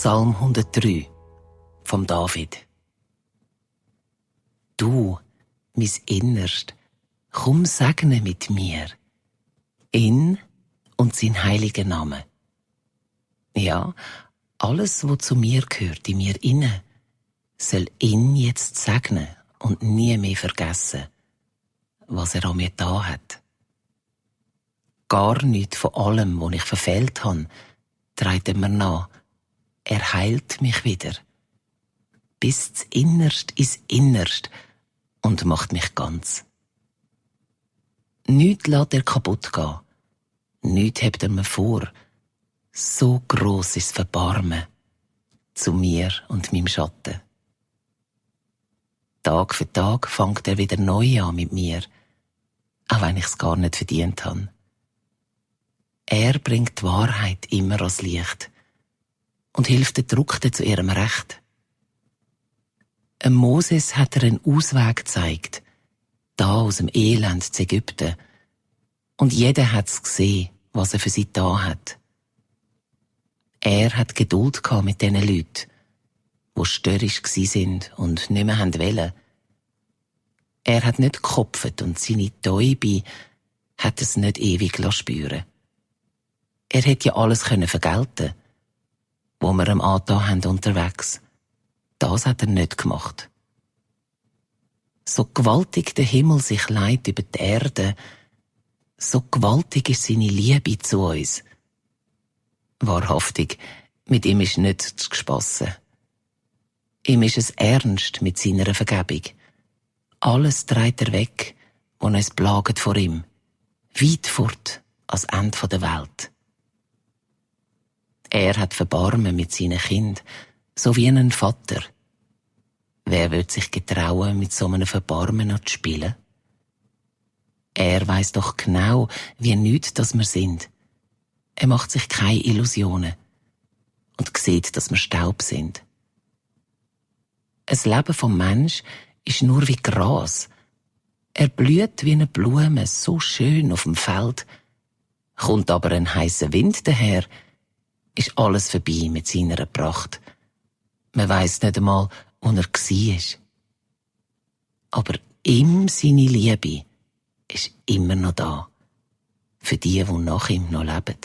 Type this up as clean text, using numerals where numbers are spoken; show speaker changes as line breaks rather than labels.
Psalm 103 vom David. Du, mein Innerst, komm segne mit mir, ihn und sein heiliger Name. Ja, alles, was zu mir gehört, in mir inne, soll ihn jetzt segnen und nie mehr vergessen, was er an mir da hat. Gar nichts von allem, was ich verfehlt habe, trägt er mir nach. Er heilt mich wieder. Bis ins Innerst und macht mich ganz. Nichts lässt er kaputt gehen. Nichts hebt er mir vor. So gross ist das Verbarmen zu mir und meinem Schatten. Tag für Tag fängt er wieder neu an mit mir, auch wenn ich es gar nicht verdient habe. Er bringt die Wahrheit immer ans Licht und hilft den Druckten zu ihrem Recht. Moses hat er einen Ausweg gezeigt, da aus dem Elend zu Ägypten. Und jeder hat's gesehen, was er für sie da hat. Er hat Geduld gehabt mit diesen Leuten, die störrisch gsi sind und nicht mehr wollen. Er hat nicht gekopft und seine Täube hat es nicht ewig spüren. Er hätte ja alles vergelten, wo wir ihm angetan haben unterwegs. Das hat er nicht gemacht. So gewaltig der Himmel sich leitet über die Erde, so gewaltig ist seine Liebe zu uns. Wahrhaftig, mit ihm ist nicht zu spassen. Ihm ist es ernst mit seiner Vergebung. Alles trägt er weg, was uns plagt vor ihm, weit fort ans Ende der Welt. Er hat Verbarmen mit seinen Kindern, so wie ein Vater. Wer wird sich getrauen, mit so einem Verbarmen noch zu spielen? Er weiss doch genau, wie nichts das wir sind. Er macht sich keine Illusionen und sieht, dass wir Staub sind. Ein Leben vom Mensch ist nur wie Gras. Er blüht wie eine Blume, so schön auf dem Feld. Kommt aber ein heißer Wind daher, ist alles vorbei mit seiner Pracht. Man weiss nicht einmal, wo er war. Aber ihm seine Liebe ist immer noch da. Für die nach ihm noch leben.